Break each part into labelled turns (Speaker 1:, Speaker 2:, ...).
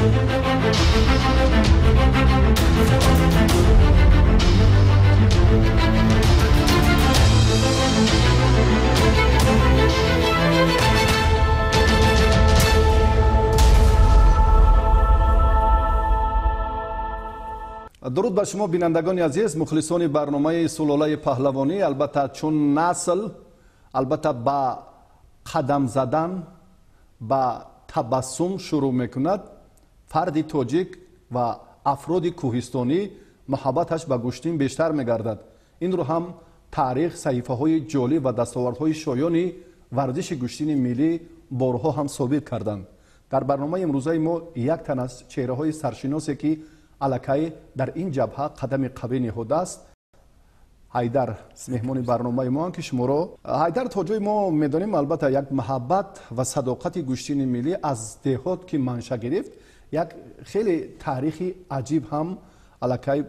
Speaker 1: Дуруд бар шумо бинандагони азиз, мухлисони барномаи сулолаи паҳлавонӣ. Албатта чун насл, албатта ба қадам задан, ба табассум шурӯъ мекунад, фарди тоҷик ва афроди кӯҳистонӣ муҳаббаташ ба гӯштин бештар мегардад. Инро ҳам таърих, саҳифаҳои ҷолиб ва дастовардҳои шоёни варзиши гӯштини миллӣ борҳо ҳам собит карданд. Дар барномаи имрӯзаи мо як тан аз чеҳраҳои саршиносе ки аллакай дар ин ҷабҳа қадами қавӣ ниҳодааст, Ҳайдар меҳмони барномаи мо, ки шуморо Ҳайдар то ҷои мо медонем, албатта як муҳаббат ва садоқати гӯштини миллӣ аз деҳот ки манша гирифт, як хеле таърихи аҷиб ҳам аллакай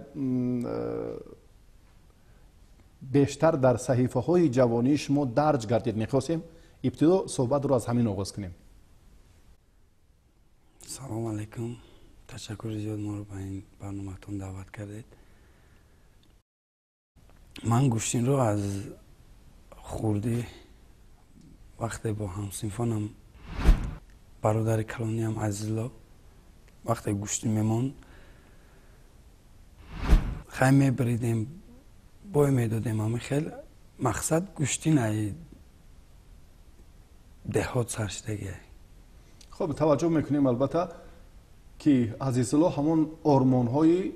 Speaker 1: бештар дар саҳифаҳои ҷавонии шумо дарҷ гардид. Мехостем ибтидо суҳбатро аз ҳамин оғоз кунем.
Speaker 2: Салом алайкум. Ташаккури зиёд, моро ба ин барноматон даъват кардед. Ман гӯштинро аз хурдӣ, вақте бо ҳамсинфонам, бародари калониам Азизулло, вақте гӯштин мемонд, хай мебиридем, бой медодем. Ҳамин хел мақсад гӯштин ай деҳот сар шудагиай.
Speaker 1: Хоб, таваҷҷӯҳ мекунем албатта ки Азизулло ҳамон ормонҳои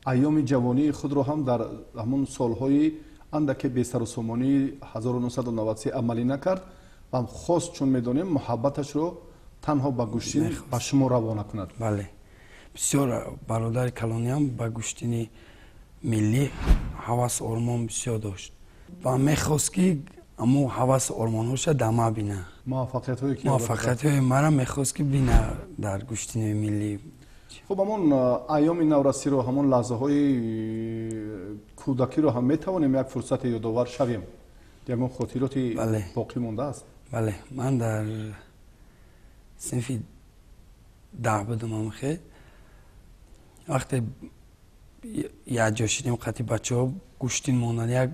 Speaker 1: айёми ҷавонии худро ҳам дар ҳамон солҳои андаке бесарусомонии 1993 амалӣ накард ва хост, чун медонем, муҳаббаташро танҳо ба гӯштин ба шумо равона кунад.
Speaker 2: Бале, бисёр бародари калониам ба гӯштини миллӣ ҳавас ормон бисёр дошт ва мехост ки аммо ҳавас ормонҳоша дама бина. Муваффақиятҳои мара мехост ки бина дар гӯштини миллӣ.
Speaker 1: Хуб, ҳамон айёми наврасиро, ҳамон лаҳзаҳои кӯдакиро ҳам метавонем як фурсате ёдовар шавем? Ягон хотироти боқӣ мондааст?
Speaker 2: Бале, ман дар синфи 10 будам. Амхе вақте якҷо шидем қати бачаҳо гӯштин монданд, як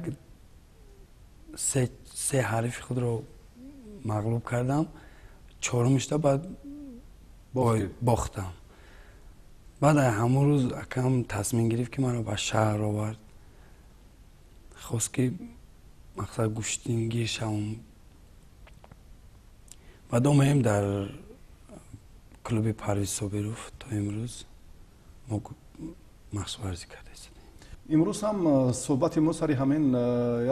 Speaker 2: се ҳарифи худро мағлуб кардам, чорумишта баъд бохтам. Баъд ҳамон рӯз акам тасмим гирифт ки маро ба шаҳр овард, хост ки мақсад гӯштингир шавам. Баъд омаем дар клуби Парвиз Собиров, то имрӯз мо машқварзӣ кардаистем.
Speaker 1: Имрӯз ҳам суҳбати мо сари ҳамин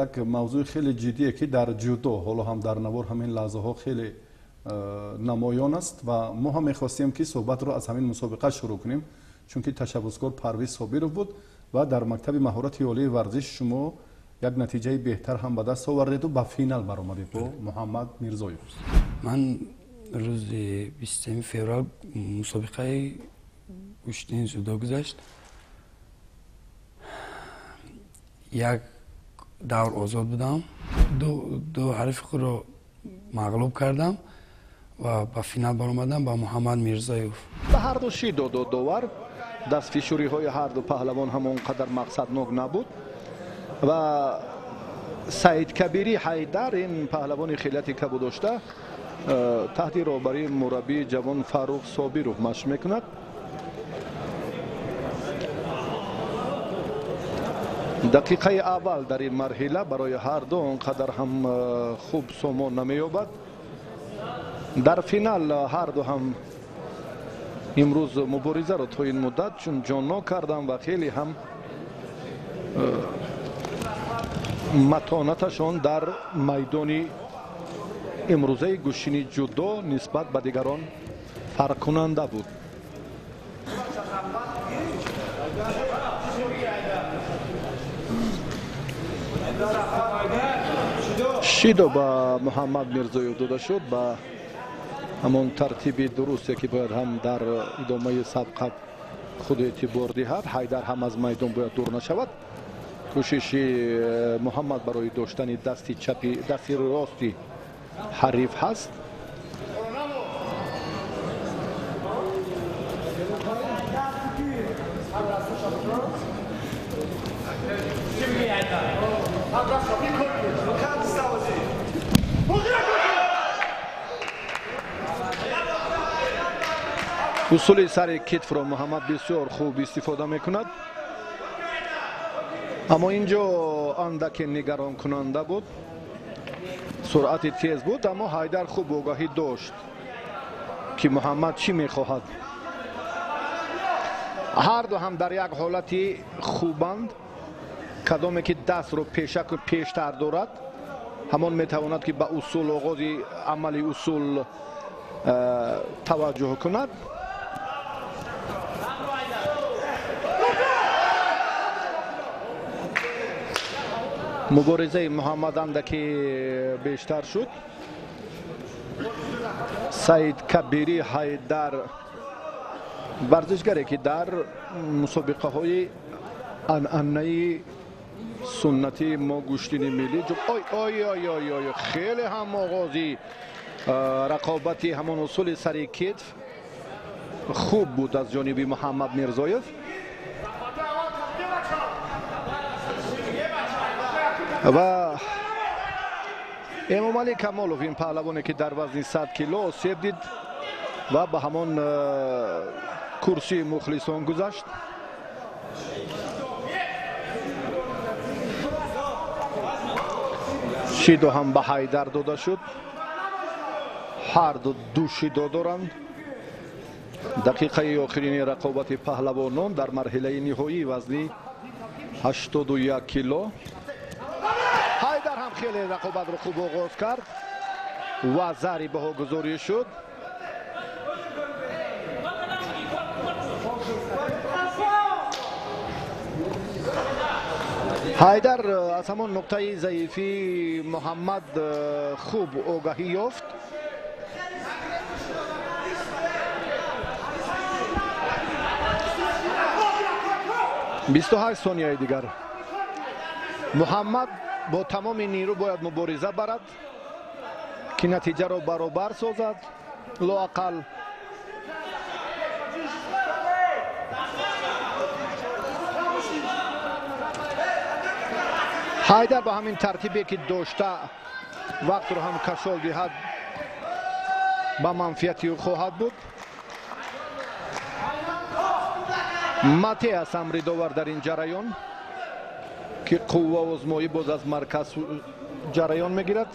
Speaker 1: як мавзӯи хеле ҷиддие ки дар ҷудо ҳоло ҳам дар навор ҳамин лаҳзаҳо хеле намоён аст ва мо ҳам мехостем ки суҳбатро аз ҳамин мусобиқа шурӯъ кунем, чунки ташаббускор Парвиз Собиров буд ва дар мактаби маҳорати олии варзиш шумо як натиҷаи беҳтар ҳам ба даст овардеду ба финал баромадед бо Муҳаммад Мирзоев.
Speaker 2: Ман рӯзи 23 феврал мусобиқаи гӯштини ҷудо гузашт. Як давр озод будам, ду ҳарифи худро мағлуб кардам ва ба финал баромадам ба Муҳаммад Мирзоев.
Speaker 1: Ба ҳарду шидо дод довар. Дастфишӯриҳои ҳарду паҳлавон ҳам он қадар мақсаднок набуд ва Саидкабири Ҳайдар, ин паҳлавони хелияти кабудошта, таҳти роҳбарии мураббии ҷавон Фаррух Собиров машқ мекунад. Дақиқаи аввал дар ин марҳила барои ҳарду он қадар ҳам хуб сомон намеёбад. Дар финал ҳарду ҳам имрӯз муборизаро то ин муддат чун ҷоннок карданд ва хеле ҳам матонаташон дар майдони имрӯзаи гӯштини ҷудо нисбат ба дигарон фарқкунанда буд. Шидо ба Муҳаммад Мирзоев дода шуд ба ҳамон тартиби дурусте ки бояд ҳам дар идомаи сабқат худ эътибор диҳад. Ҳайдар ҳам аз майдон бояд дур нашавад. Кӯшиши Муҳаммад барои доштани дасти чапи, дасти рости ҳариф ҳаст. Усули сари китфро Муҳаммад бисёр хуб истифода мекунад, аммо инҷо андаке нигаронкунанда буд. Суръати тез буд, аммо Ҳайдар хуб огаҳӣ дошт, ки Муҳаммад чӣ мехоҳад. Ҳарду ҳам дар як ҳолати хубанд. Кадоме ки дастро пешаку пештар дорад, ҳамон метавонад ки ба усул оғози амали усул таваҷҷӯҳ кунад. Муборизаи Муҳаммад андаке бештар шуд. Саид Кабири Ҳайдар, варзишгаре ки дар мусобиқаҳои анъанаи суннатии мо гӯштини миллӣ ой ой ой ой ой хеле ҳам оғози рақобати ҳамон усули сари китф хуб буд аз ҷониби Муҳаммад Мирзоев. Ва Эмомалӣ Камолов, ин паҳлавоне ки дар вазни 100 кило осеб дид ва ба ҳамон курсии мухлисон гузашт. Шидо ҳам ба Ҳайдар дода шуд. Ҳарду ду шидо доранд. Дақиқаи охирини рақобати паҳлавонон дар марҳилаи ниҳоии вазни 81 кило. Ҳайдар ҳам хеле рақобатро хуб оғоз кард ва зари баҳогузорӣ шуд. Ҳайдар аз ҳамон нуқтаи заифии Муҳаммад хуб огаҳӣ ёфт. 28 сонияи дигар. Муҳаммад бо тамоми нирӯ бояд мубориза барад, ки натиҷаро баробар созад лоақал. Ҳайдар ба ҳамин тартибе ки дошта вақтро ҳам кашол диҳад ба манфиати ӯ хоҳад буд. Мате аст амри довар дар ин ҷараён, ки қувваозмоӣ боз аз марказ ҷараён мегирад.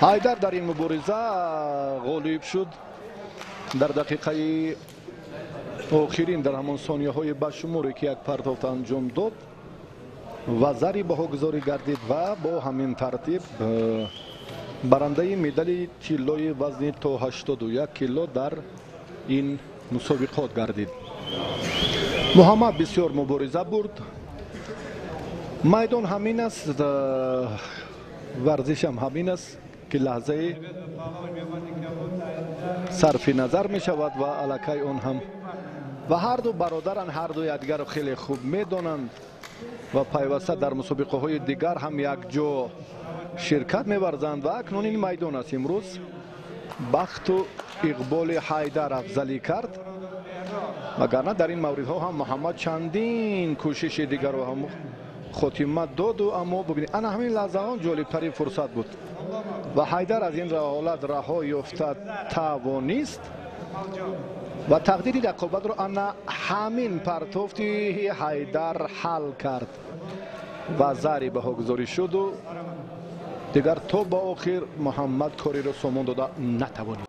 Speaker 1: Ҳайдар дар ин мубориза ғолиб шуд. Дар дақиқаи охирин, дар ҳамон сонияҳои башуморе ки як партофт анҷом дод ва зари баҳогузорӣ гардид ва бо ҳамин тартиб барандаи медали тиллои вазни то 81 кило дар ин мусобиқот гардид. Муҳаммад бисёр мубориза бурд. Майдон ҳамин аст, варзишам ҳамин аст ки лаҳзаи сарфи назар мешавад ва аллакай он ҳам ва ҳарду бародаранд, ҳарду якдигарро хеле хуб медонанд ва пайваста дар мусобиқаҳои дигар ҳам якҷо ширкат меварзанд ва акнун ин майдон аст. Имрӯз бахту иқболи Ҳайдар афзалӣ кард, вагарна дар ин мавридҳо ҳам Муҳаммад чандин кӯшиши дигарро ҳам хотима доду, аммо бибинед, ана ҳамин лаҳзаҳо ҷолибтарин фурсат буд ва Ҳайдар аз ин ҳолат раҳо ёфта тавонист ва тақдири рақобатро ана ҳамин партофти Ҳайдар ҳал кард ва зари баҳогузорӣ шуду дигар то ба охир Муҳаммад кориро сомон дода натавонист.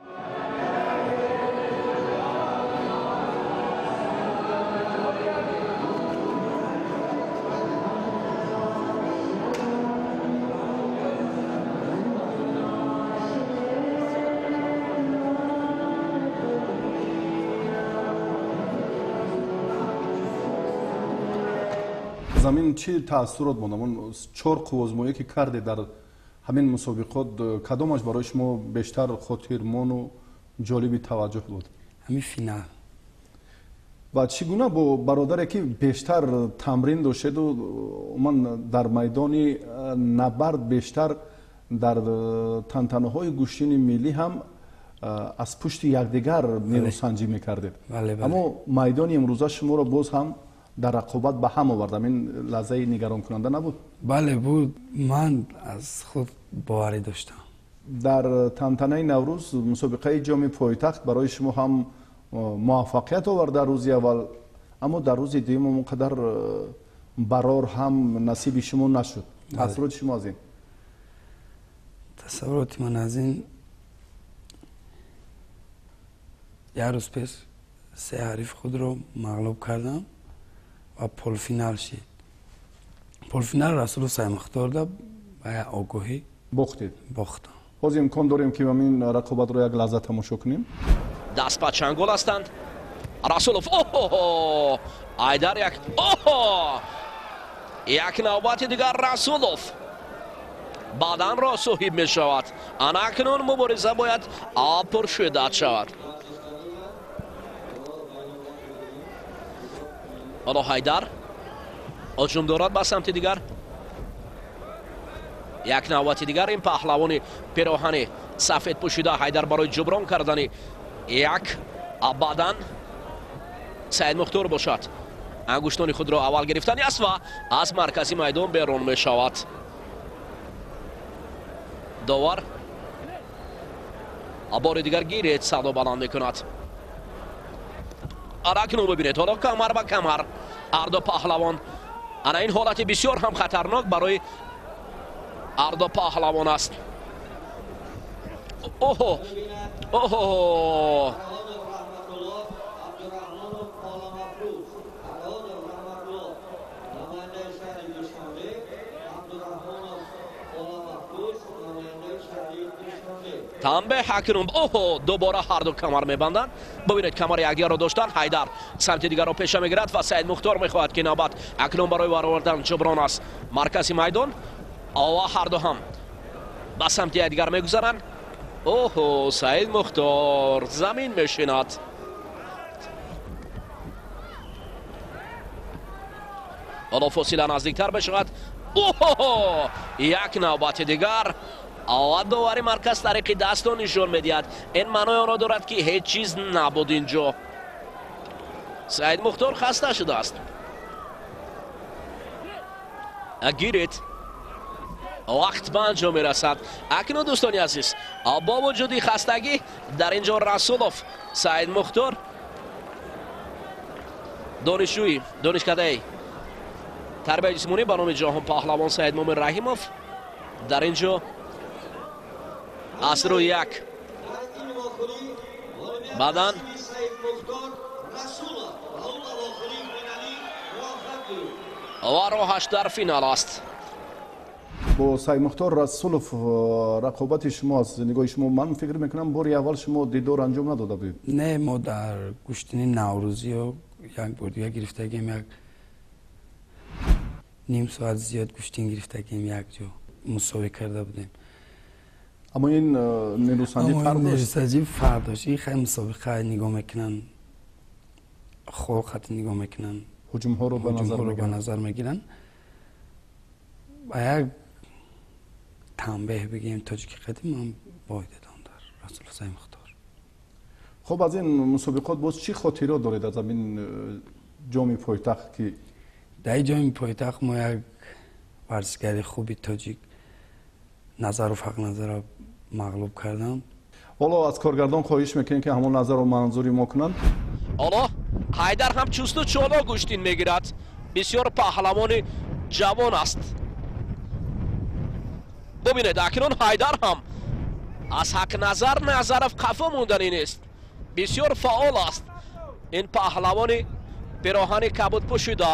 Speaker 1: Замин чӣ таассурот монд? Ҳамон чор қуввозмоӣ ки карде дар ҳамин мусобиқот, кадомаш барои шумо бештар хотирмону ҷолиби таваҷҷӯҳ буд?
Speaker 2: Ҳамин финал.
Speaker 1: Ва чӣ гуна бо бародаре ки бештар тамрин доштеду умуман дар майдони набард бештар Дар тантанаҳои гӯштини миллӣ ҳам аз пушти якдигар нерӯсанҷӣ мекардед. Аммо майдони имрӯза шуморо боз ҳам дар рақобат ба ҳам овард. Ин лаҳзаи нигаронкунанда набуд?
Speaker 2: Бале, буд. Ман аз худ боварӣ доштам.
Speaker 1: Дар тантанаи Наврӯз мусобиқаи ҷоми пойтахт барои шумо ҳам муваффақият овард дар рӯзи аввал, аммо дар рӯзи дуюм он қадар барор ҳам насиби шумо нашуд. Таассуроти шумо аз ин?
Speaker 2: Тасаввуроти ман аз ин, як рӯз пеш се ҳариф худро мағлуб кардам ва полуфинал шид. Полуфинал Расулов Саидмухтор да ба як огоҳӣ
Speaker 1: бохтед.
Speaker 2: Бохтам.
Speaker 1: Ҳозир имкон дорем, ки ин рақобатро як лаҳза тамошо кунем.
Speaker 3: Даст ба чангол ҳастанд. Расулов, оҳо, Айдар як, оҳо, як навбати дигар Расулов баданро соҳиб мешавад. Ана акнун мубориза бояд пуршиддат шавад. Ҳоло Ҳайдар ҳуҷум дорад ба самти дигар. Як навбати дигар ин паҳлавони пироҳани сафед пӯшида Ҳайдар барои ҷуброн кардани як бадан Саидмухтор бошад. Ангуштони худро аввал гирифтани аст ва аз маркази майдон берун мешавад. Довар бори дигар гиред садо баланд мекунад. Акнун бибинед, ҳоло камар ба камар ҳарду паҳлавон. Ана ин ҳолати бисёр ҳам хатарнок барои ҳарду паҳлавон аст. Оҳо, оҳо, танбеҳ акнун. Оҳо, дубора ҳарду камар мебанданд. Бибинед, камари якдигарро доштанд. Ҳайдар самти дигарро пеша мегирад ва Саидмухтор мехоҳад, ки навбат акнун барои баровардан ҷуброн аст маркази майдон. Ова ҳарду ҳам ба самти якдигар мегузаранд. Оҳо, Саидмухтор замин мешинад. Ҳоло фосила наздиктар мешавад. Оҳо, як навбати дигар. Ова довари марказ тариқи дастро нишон медиҳад. Ин маънои онро дорад, ки ҳеҷ чиз набуд инҷо. Саидмухтор хаста шудааст. Гиред, вақт ба анҷом мерасад. Акнун дӯстони азиз, бо вуҷуди хастагӣ дар инҷо Расулов Саидмухтор, донишҷӯи донишкадаи тарбияи ҷисмонӣ ба номи Ҷаҳон паҳлавон Саидмумин Раҳимов, дар инҷо аз рӯи як бадан ва роҳаш дар финал аст.
Speaker 1: Бо Саидмухтор Расулов рақобати шумо аз нигоҳи шумо, ман фикр мекунам, бори аввал шумо дидор анҷом надода будед.
Speaker 2: Не, мо дар гӯштини наврӯзиё як бор дигар гирифтагем, як ним соат зиёд гӯштин гирифтагем, як ҷо мусовӣ карда будем.
Speaker 1: Аммо ин нерӯсанҷӣ фарқ дошт.
Speaker 2: Нерӯсанҷӣ фарқ дошт. Ин хеле мусобиқа нигоҳ мекунанд, хол хати нигоҳ мекунанд,
Speaker 1: ҳуҷумҳоро
Speaker 2: ба назар мегиранд. Ба як танбеҳ бигем, тоҷики қадим, ман бой додам дар Расулов Саидмухтор.
Speaker 1: Хуб, аз ин мусобиқот боз чӣ хотиро доред аз ин ҷоми пойтахт? Ки
Speaker 2: дар ин ҷоми пойтахт мо як варзишгари хуби тоҷик Назаров Ҳақназарро мағлуб кардам.
Speaker 1: Ҳоло аз коргардон хоҳиш мекунем, ки ҳамон назарро манзури мо кунанд.
Speaker 3: Ҳоло Ҳайдар ҳам чусту чоло гӯштин мегирад. Бисёр паҳлавони ҷавон аст. Бубинед, акнун Ҳайдар ҳам аз Ҳақназар Назаров қафо монданӣ нест. Бисёр фаъол аст ин паҳлавони пироҳани кабуд пӯшида.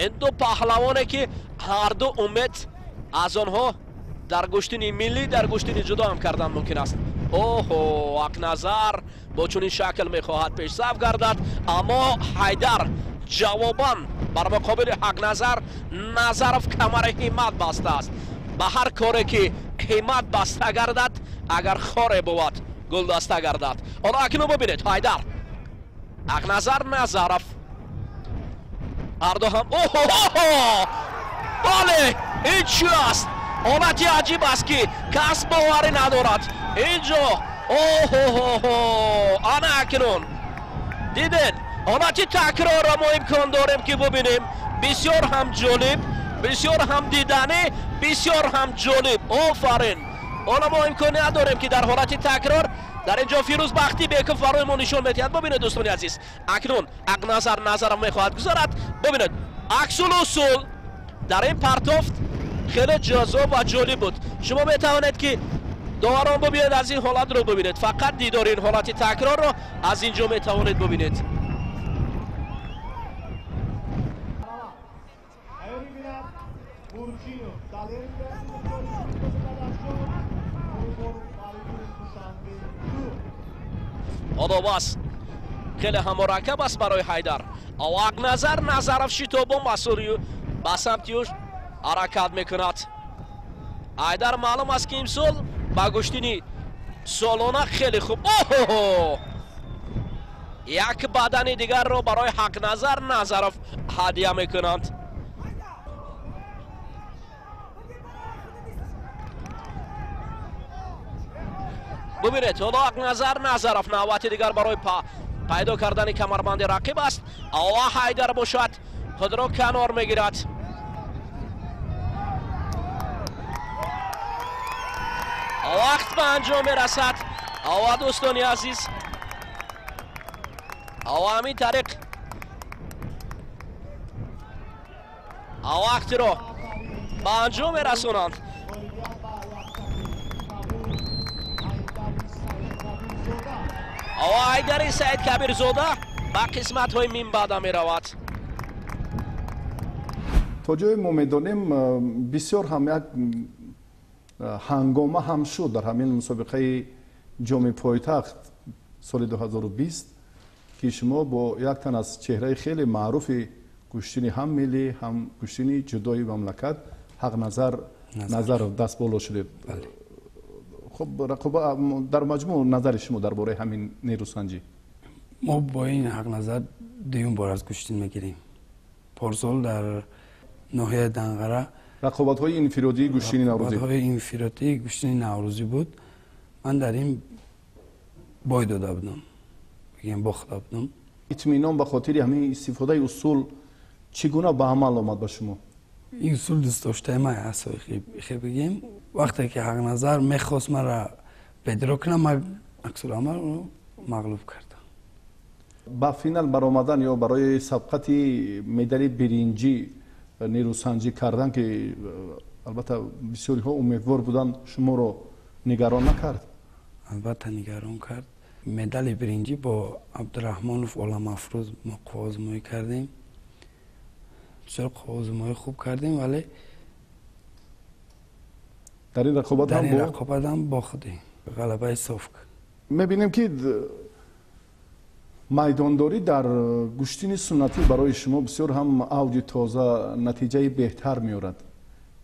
Speaker 3: Ин ду паҳлавоне, ки ҳарду умед аз онҳо дар гӯштини миллӣ, дар гӯштини ҷудо ҳам кардан мумкин аст. Оҳо, Ҳақназар бо чунин шакл мехоҳад пешсаф гардад, аммо Ҳайдар ҷавобан бар муқобили Ҳақназар Назаров камари ҳиммат бастааст. Ба ҳар коре ки ҳиммат баста гардад, агар хоре бувад, гулдаста гардад. Ҳоло акнун бибинед, Ҳайдар, Ҳақназар Назаров, ҳарду ҳам. Оҳо, Бале, ин чӣ аст? Ҳолати аҷиб аст, ки кас боварӣ надорад. Инҷо оҳоҳоҳо, ана акнун дидед, ҳолати такрорро мо имкон дорем, ки бубинем. Бисёр ҳам ҷолиб, бисёр ҳам диданӣ, бисёр ҳам ҷолиб. Офарин! Ҳоло мо имконият дорем, ки дар ҳолати такрор дар инҷо Фирӯз Бахтибеков барои мо нишон медиҳад. Бубинед, дӯстони азиз, акнун Ақназар Назаров мехоҳад гузарад. Бубинед, аксул усул дар ин партофт хеле ҷаззоб ва ҷолиб буд. Шумо метавонед, ки доварон бубинед, аз ин ҳолатро бубинед. Фақат дидори ин ҳолати такрорро аз ин ҷо метавонед бубинед. Одоб аст, хеле ҳам мураккаб аст барои Ҳайдар. Ақназар Назаров шитобон ба самти ӯ ҳаракат мекунад. Ҳайдар маълум аст, ки имсол ба гӯштини солона хеле хуб. Оҳо, як бадани дигарро барои Ҳақназар Назаров ҳадя мекунанд. Бубинед, ҳоло Ақназар Назаров навбати дигар барои пайдо кардани камарбанди рақиб аст. Ова Ҳайдар бошад, худро канор мегирад. Вақт ба анҷом мерасад. Ова, дӯстони азиз, ова ҳамин тариқ вақтро ба анҷом мерасонанд. Ова Ҳайдари Саид Кабирзода ба қисматҳои минбаъда меравад.
Speaker 1: То ҷое мо медонем, бисёр ҳам як ҳангома ҳам шуд дар ҳамин мусобиқаи ҷоми пойтахт соли 2020, ки шумо бо як тан аз чеҳраи хеле маъруфи гӯштини ҳам миллӣ, ҳам гӯштини ҷудои мамлакат, Ҳақназар Назаров даст боло шудед. Хуб, дар маҷмӯъ назари шумо дар бораи ҳамин нерӯсанҷӣ?
Speaker 2: Мо бо ин Ҳақназар дуюм бор аз гӯштин мегирем. Порсол дар ноҳияи Данғара
Speaker 1: рақобатҳои инфиродии гӯштини наврӯзӣ,
Speaker 2: рақобатҳои инфиродии гӯштини наврӯзӣ буд. Ман дар ин бой дода будам, бигем, бохта будам.
Speaker 1: Итминон ба хотири ҳамин истифодаи усул чӣ гуна ба амал омад ба шумо?
Speaker 2: Ин усул дӯстдоштаи ман аст, хе бигем. Вақте ки Ҳақназар мехост маро бедро кунам, ман аксуламалро мағлуб кардам.
Speaker 1: Ба финал баромадан ё барои сабқати медали биринҷӣ нерӯсанҷӣ кардан, ки албатта бисёриҳо умедвор буданд, шуморо нигарон накард?
Speaker 2: Албатта нигарон кард. Медали биринҷӣ бо Абдураҳмонов Оламафрӯз мо қувваозмоӣ кардем. Бисёр қувваозмоӣ хуб кардем, вале
Speaker 1: дар ин
Speaker 2: рақобат ҳам бохтем. Ғалабаи соф.
Speaker 1: Мебинем, ки майдондорӣ дар гӯштини суннатӣ барои шумо бисёр ҳам авҷи тоза, натиҷаи беҳтар меорад.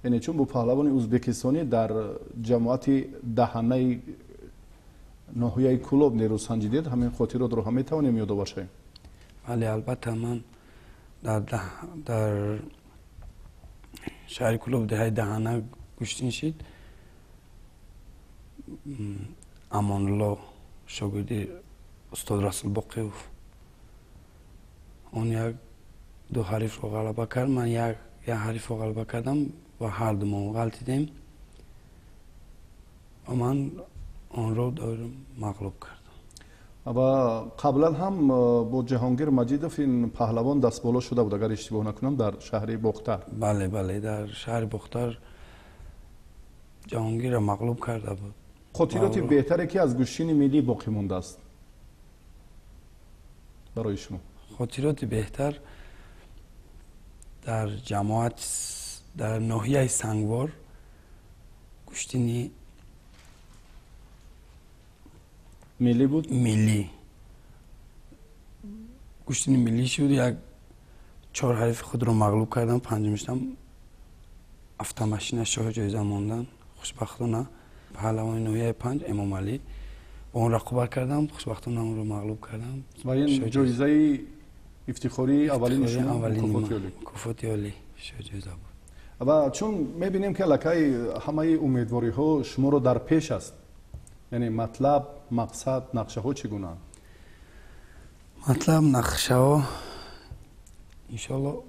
Speaker 1: Яъне чун бо паҳлавони ӯзбекистонӣ дар ҷамоати Даҳанаи ноҳияи Кӯлоб нерӯсанҷидед, ҳамин хотиротро ҳам метавонем ёдовар шавем?
Speaker 2: Бале, албатта, ман дар шаҳри Кӯлоб, деҳаи Даҳана гӯштин шид. Амонулло, шогирди устод Расул Боқиев, он як ду ҳарифро ғалаба кард, ман як ҳарифро ғалаба кардам ва ҳардумон ғалтидем ва ман онро мағлуб кардам.
Speaker 1: Ва қаблан ҳам бо Ҷаҳонгир Маҷидов ин паҳлавон дастболо шуда буд, агар иштибоҳ накунам, дар шаҳри Бохтар.
Speaker 2: Бале, бале, дар шаҳри Бохтар Ҷаҳонгирро мағлуб карда буд.
Speaker 1: Хотироти беҳтаре, ки аз гӯштини миллӣ боқӣ мондааст барои шумо?
Speaker 2: Хотироти беҳтар дар ҷамоат, дар ноҳияи Сангвор гӯштини
Speaker 1: миллӣ буд?
Speaker 2: Миллӣ, гӯштини миллӣ шуд. Як чор ҳарифи худро мағлуб кардам, панҷум шудам, автомашина шоҳ ҷоиза мондан. Хушбахтона паҳлавони ноҳияи Панҷ Эмомалӣ, бо он рақобат кардам, хушбахтона онро мағлуб кардам.
Speaker 1: Ва ин ҷоизаи ифтихории аввалини шумо,
Speaker 2: мукофоти олӣ шоҳ ҷоиза буд.
Speaker 1: Ва чун мебинем, ки аллакай ҳамаи умедвориҳо шуморо дар пеш аст, яъне матлаб, мақсад, нақшаҳо чӣ гунаанд?
Speaker 2: Матлаб, нақшаҳо иншоалло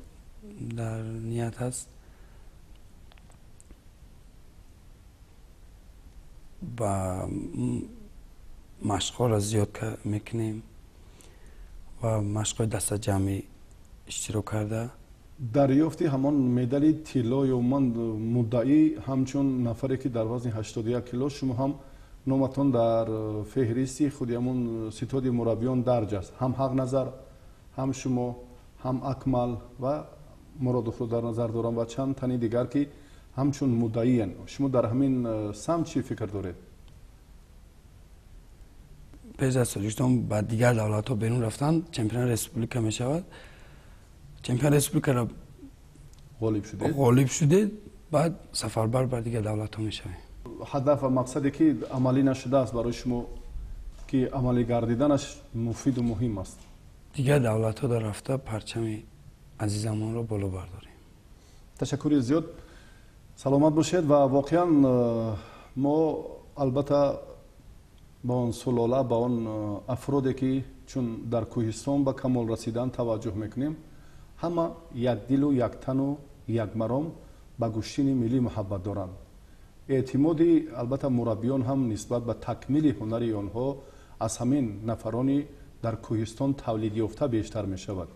Speaker 2: дар ният ҳаст ба машқҳоро зиёд мекунем ва машқҳои дастаҷамъӣ иштирок карда.
Speaker 1: Дарёфти ҳамон медали тилло ё ман муддаӣ, ҳамчун нафаре ки дар вазни 81 кило шумо ҳам номатон дар феҳристи худи ҳамон ситоди мураббиён дарҷ аст, ҳам Ҳақназар, ҳам шумо, ҳам Акмал ва Муродовро дар назар дорам ва чанд тани дигар, ки ҳамчун муддаиян. Шумо дар ҳамин самт чӣ фикр доред?
Speaker 2: Пеш аз Тоҷикистон ба дигар давлатҳо берун рафтан, чемпиони республика мешавад. Чемпиони республикаро
Speaker 1: ғолиб шудед,
Speaker 2: ғолиб шудед, баъд сафарбар ба дигар давлатҳо мешавем.
Speaker 1: Ҳадаф ва мақсаде ки амалӣ нашудааст барои шумо, ки амалӣ гардиданаш муфиду муҳим аст?
Speaker 2: Дигар давлатҳо дар рафта парчами азизамонро боло бардорем.
Speaker 1: Ташаккури зиёд, саломат бошед. Ва воқеан мо албатта ба он сулола, ба он афроде ки чун дар кӯҳистон ба камол расидан таваҷҷӯҳ мекунем, ҳама якдилу яктану якмаром ба гӯштини миллӣ муҳаббат доранд. Эътимоди албатта мураббиён ҳам нисбат ба такмили ҳунари онҳо аз ҳамин нафарони дар кӯҳистон тавлидёфта бештар мешавад.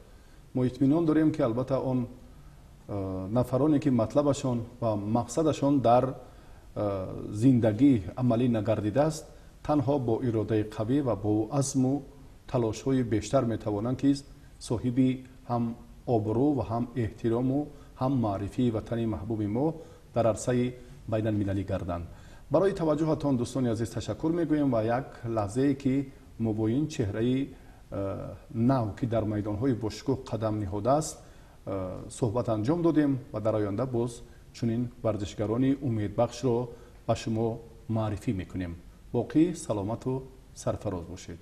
Speaker 1: Мо итминон дорем, ки албатта он нафароне ки матлабашон ва мақсадашон дар зиндагӣ амалӣ нагардидааст, танҳо бо иродаи қавӣ ва бо азму талошҳои бештар метавонанд, ки соҳиби ҳам обрӯ ва ҳам эҳтирому ҳам маърифии ватани маҳбуби мо дар арсаи байналмилалӣ гарданд. Барои таваҷҷӯҳатон, дӯстони азиз, ташаккур мегӯем ва як лаҳзае ки мо бо ин чеҳраи нав, ки дар майдонҳои бошукӯҳ қадам ниҳодааст, суҳбат анҷом додем ва дар оянда боз чунин варзишгарони умедбахшро ба шумо маърифӣ мекунем. Боқӣ саломату сарфароз бошед.